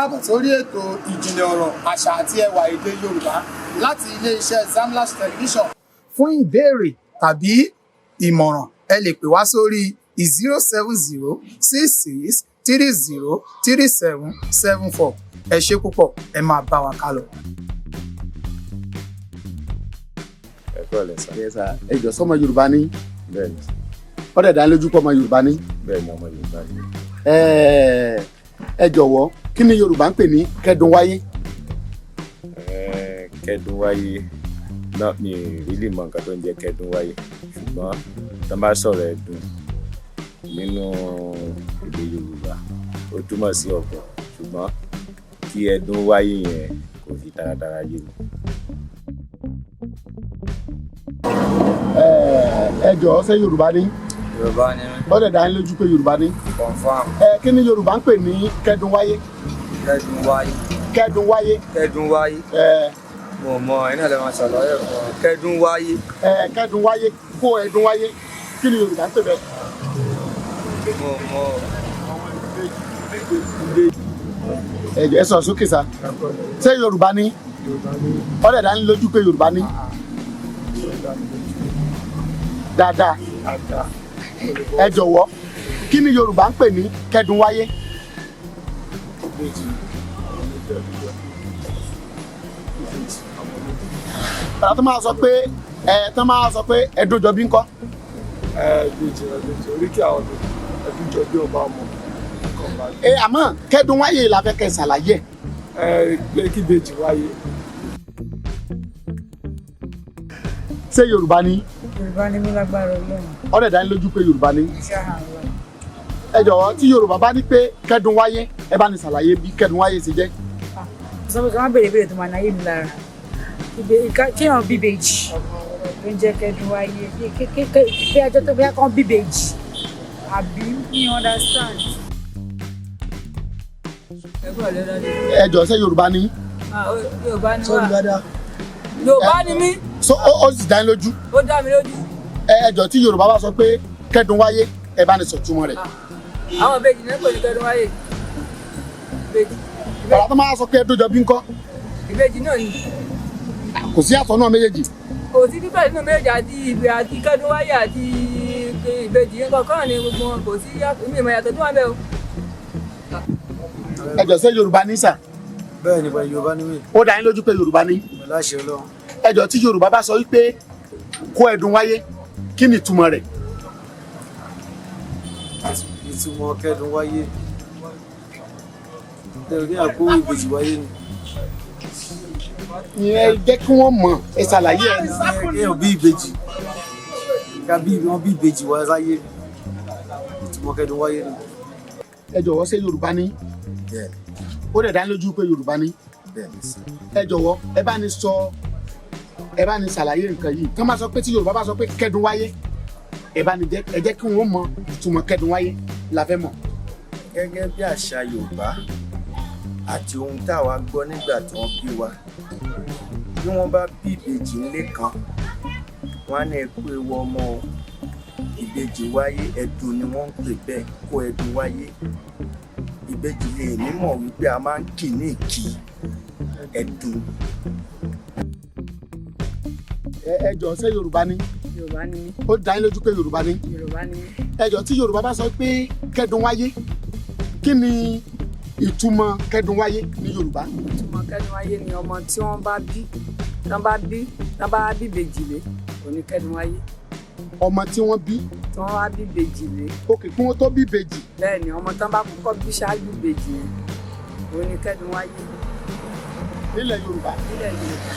Káàbọ̀ sórí ètò Ìjìnlẹ̀ Ọ̀rọ̀, Àṣà àti Ẹwà Èdè Yorùbá láti iléeṣẹ́ Zamlash Television. Fún ìbéèrè tàbí ìmọ̀ràn, ẹ lè pè wá sórí 07066303774. Ẹ ṣé púpọ̀, ẹ máa bá wa kálọ. Ẹ kúrọ̀lẹ́ sà. Yes, sir. Ẹ jọ̀ọ́, sọmọ Yorùbá ní? Bẹ́ẹ̀ ni. Ó dẹ̀ dá yín lójú pé ọmọ Yorùbá ní? Bẹ́ẹ̀ ni, ọmọ Yorùbá ni. Ẹ jọ̀wọ́, kí ni Yorùbá ń pè ní kẹ́dùn wáyé? Kẹ́dùn wáyé náà, mi ì really mọ nǹkan tó ń jẹ́ kẹ́dùn wáyé, ṣùgbọ́n tó bá sọ̀rọ̀ ẹ̀dùn nínú èdè Yorùbá, ó túmọ̀ sí ọ̀fọ̀, ṣùgbọ́n kí ẹdún wáyé yẹn kò fi taratara yé mi. Ẹ jọ̀ọ́, ṣé Yorùbá ní? Yorùbá ni mí. Ó dẹ̀ dá yín lójú pé Yorùbá ní? Confam. Kí ni Yorùbá ń pè ní kẹ́dùn wáyé? Kẹ́dùn wáyé. Kẹ́dùn wáyé. Kẹ́dùn wáyé. Ẹ. Mo mọ iná lè máa ṣàlàyé fún ọ. Kẹ́dùn wáyé. Ẹ, kẹ́dùn wáyé, kó ẹdùn wáyé, kí ni Yorùbá ń pè bẹ́ẹ̀? Mo mọ. Ẹ jọ̀ọ́, ẹ sọ̀rọ̀ sókè sá. Ṣé Yorùbá ní? Ó dẹ̀ dá yín lójú pé Yorùbá ní? Dáadáa. Ẹ jọ̀wọ́, kí ni Yorùbá ń pè ní kẹ́dùn wáyé? Tàbí tó máa sọ pé ẹ tó máa sọ pé ẹdún jọ bí ńkọ́? Ìbejì, ìbejì, oríkì àwọn ẹdún jọ bí ọba ọmọ nǹkan bá. Ẹ àmọ́ kẹ́dùn wáyé la fẹ́ kẹ́ ṣàlàyé ẹ̀. Ẹ pé kí ìbejì wáyé. Ṣé Yorùbá ní? Yorùbá ni mí, lágbára Ọlọ́run. Ó dẹ̀ dá yín lójú pé Yorùbá ní? Inshallah. Ẹ jọ̀wọ́, tí Yorùbá bá ní pé kẹ́dùn wáyé, ẹ bá ní ṣàlàyé bí kẹ́dùn wáyé ṣe jẹ́. Sọ pé kí wọ́n béèrè ìbéèrè tó máa náyé mi lára. Kéèyàn bí ìbejì ló ń jẹ́ kẹ́dùn wáyé, bí ẹjọ́ tó bóyá kán bí ìbejì àbí mi understand. Ẹ kúrọ̀lẹ́, daddy. Ẹ jọ̀ọ́, ṣé Yorùbá ní? Yorùbá ni wá. Yorùbá ni mí. So ó sì dá yín lójú? Ó dá mi lójú. Ẹ jọ̀ọ́, tí Yorùbá bá sọ pé kẹ́dùn wáyé, ẹ bá ní sọ̀túmọ̀ rẹ̀. Àwọn ìbejì náà pè ní kẹ́dùn wáyé. Ìbejì. Bàbá tó máa sọ pé ẹdún jọ bí ńkọ́? Ìbejì náà ni. Kò sí àtọ̀ náà méjèèjì? Kò sí bíbẹ̀ nínú méjì, àti ìbè àti kẹ́dùn wáyé àti ìbejì yẹn kọ̀ọ̀kan ni gbogbo wọn, kò sí mi ìmọ̀ yàtọ̀ tó wà bẹ́ẹ̀ o. Ẹ jọ̀ọ́, ṣé Yorùbá ní sà? Bẹ́ẹ̀ ni, pẹ̀lú Yorùbá ní mí. Ó dá yín lójú pé Yorùbá ní? Pẹ̀lú àṣẹ Ọlọ́run. Ẹ jọ̀ọ́, tí Yorùbá bá sọ wípé kó ẹdùn wáyé, kí ni ìtumọ̀ rẹ̀? Ìtumọ̀ kẹ́dùn wáyé tẹ̀lé kí àkó ìbejì wáyé ni. Ìyẹn jẹ́ kí wọ́n mọ̀, ẹ ṣàlàyé ẹ. Kéèyàn bí ìbejì, ká bí wọn bí ìbejì wá sáyé, ìtumọ̀ kẹ́dùn wáyé ni. Ẹ jọ̀wọ́, ṣé Yorùbá ní? Bẹ́ẹ̀. Ó dẹ̀ dá yín lójú pé Yorùbá ní? Bẹ́ẹ̀ ni sà. Ẹ jọ̀wọ́, ẹ bá ní sọ, ẹ bá ní ṣàlàyé nǹkan yìí. Tí wọ́n bá sọ pé, tí Yorùbá bá sọ pé kẹ́dùn wáyé, ẹ bá ní jẹ́, ẹ jẹ́ kí wọ́n mọ ìtumọ̀ kẹ́dùn wáyé la fẹ́ mọ̀. Gẹ́gẹ́ bí àṣà Yorùbá àti ohun táwa gbọ́ nígbà tí wọ́n bí wa, bí wọ́n bá bí ìbejì ńlé kan, wọ́n á ní ẹ kú ewu ọmọ o, ìbejì wáyé. Ẹdun ni wọ́n ń pè bẹ́ẹ̀, kó ẹdun wáyé. Ìbejì lè mímọ̀ wípé a máa ń kì ní ìkì ẹdun. Ẹ jọ̀ọ́, ṣé Yorùbá ní? Yorùbá ni mí. Ó dá yín lójú pé Yorùbá ní? Yorùbá ni mí. Ẹ jọ̀ọ́, tí Yorùbá bá sọ pé kẹ́dùn wáyé, kí ni ìtumọ̀ kẹ́dùn wáyé ní Yorùbá? Ìtumọ̀ kẹ́dùn wáyé ni ọmọ tí wọ́n bá bí, tán bá bí, tán bá bí ìbejì lé, òní kẹ́dùn wáyé. Ọmọ tí wọ́n bí? Tí wọ́n bá bí ìbejì lé. Òkè, kí wọ́n tó bí ìbejì. Bẹ́ẹ̀ ni, ọmọ tán bá kọ́kọ́ bí ṣáájú ìbejì yẹn, òní kẹ́dùn wáyé. Nílẹ̀ Yorùbá? Nílẹ̀ Yorùbá.